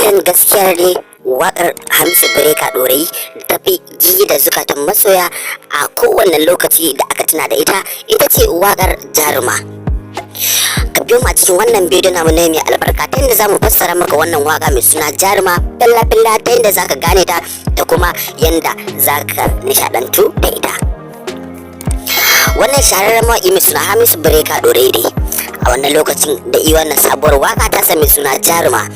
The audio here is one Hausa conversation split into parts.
Zancen gaskiyar ne, waƙar Hamisu Breaker Ɗorayi ta fi da zukatan masoya a kowane lokaci da aka tuna da ita, ita ce waƙar Jaruma. Ka biyo mu a cikin wannan bidiyo namu ne mai albarka, ta yadda zamu fassara maka wannan waka mai suna Jaruma billa billa, ta yadda zaka gane ta da kuma yanda zaka nishadantu da ita. Wannan shahararren mawaƙi mai suna Hamisu Breaker Ɗorayi dai, a wannan lokacin da yi wannan sabuwar waka ta mai suna Jaruma,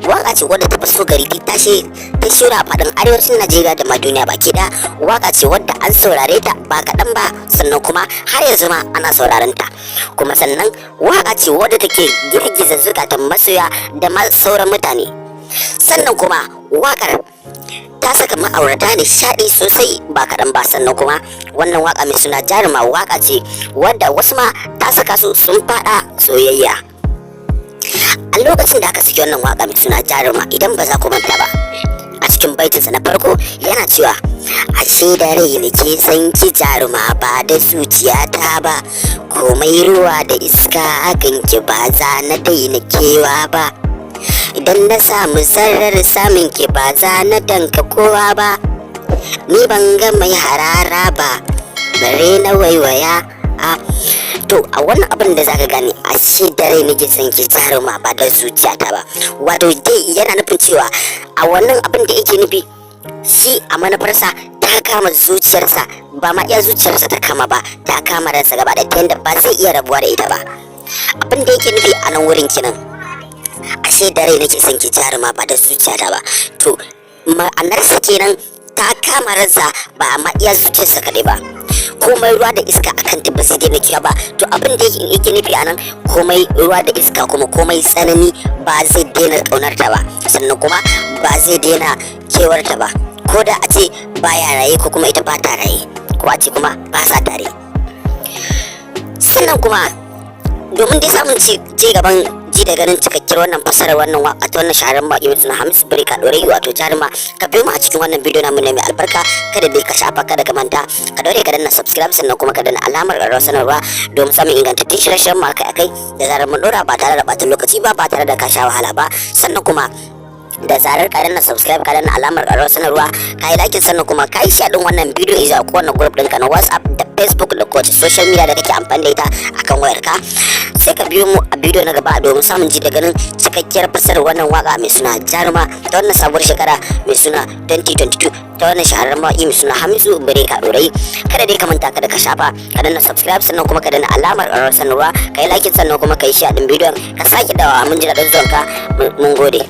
waka ce wadda ta faso gari, ta tashi ta shura a faɗin arewacin Najeriya da ma duniya baki ɗaya. Waka ce wadda an saurare ta ba kaɗan ba, sannan kuma har yanzu ma ana sauraren ta. Kuma sannan waka ce wadda take girgiza zukatan masoya da ma sauran mutane. Sannan kuma wakar ta saka ma'aurata nishaɗi sosai ba kaɗan ba. Sannan kuma wannan waka mai suna Jaruma waka ce wadda wasu ma ta saka su sun faɗa soyayya. A lokacin da aka saki wannan waka mai suna Jaruma, idan ba za ku manta ba, a cikin baitinsa na farko yana cewa: "Ashe da rai nake san ki jaruma, ba da zuciyata ba. Komai ruwa da iska akan ki, ba za na daina kewa ba. Idan na samu zarar samun ki, ba za na tanka kowa ba. Ni ban ga mai harara ba, bare na waiwaya." A to, a wannan abin da zaka gane, "Ashe da rai nake son ki jaruma, ba da zuciyata ba", wato dai yana nufin cewa a wannan abin da yake nufi shi a manufarsa, ta kama zuciyarsa, ba ma iya zuciyarsa ta kama ba, ta kama ransa gaba da ta yadda ba zai iya rabuwa da ita ba. Abin da yake nufi a nan wurin kenan, "Ashe da rai nake son ki jaruma, ba da zuciyata ba". To, ma'anarsa kenan, ta kama ransa, ba amma iya zuciyarsa kaɗai ba. Komai ruwa da iska akan ta, ba zai daina kewa ba. To, abin da yake nufi anan, komai ruwa da iska kuma komai tsanani, ba zai daina ƙaunar ta ba, sannan kuma ba zai daina kewar ta ba, ko da a ce baya raye ko kuma ita ba ta raye, ko a ce kuma ba sa tare. Sannan kuma domin dai samun ci gaban ji da ganin cikakkiyar wannan fasarar wannan waka ta wannan shahararren mawaƙi mai suna Hamisu Breaker Ɗorayi, wato Jaruma, ka biyo mu a cikin wannan bidiyo namu ne mai albarka. Kada dai ka shafa, kada ka manta, ka daure ka danna subscribe, sannan kuma ka danna alamar ƙararrawar sanarwa domin samun ingantattun shirye-shiryen mu akai-akai da zarar mun ɗora, ba tare da ɓata lokaci ba, ba tare da ka sha wahala ba. Sannan kuma da zarar ka danna subscribe, ka danna alamar ƙararrawar sanarwa, ka yi like, sannan kuma ka yi share din wannan bidiyo zuwa kowane group ɗinka na WhatsApp da Facebook da kowace social media da kake amfani da ita akan wayarka, sai ka biyo mu a bidiyo na gaba domin samun ji da ganin cikakkiyar fasarar wannan waka mai suna Jaruma ta wannan sabuwar shekara mai suna 2022, ta wannan shahararren mawaƙi mai suna Hamisu Breaker Ɗorayi. Kada dai ka manta, kada ka shafa, ka danna subscribe, sannan kuma ka danna alamar ƙararrawar sanarwa, ka yi like, sannan kuma ka yi share din bidiyon. Ka sake dawowa, mun ji daɗin zuwanka, mun gode.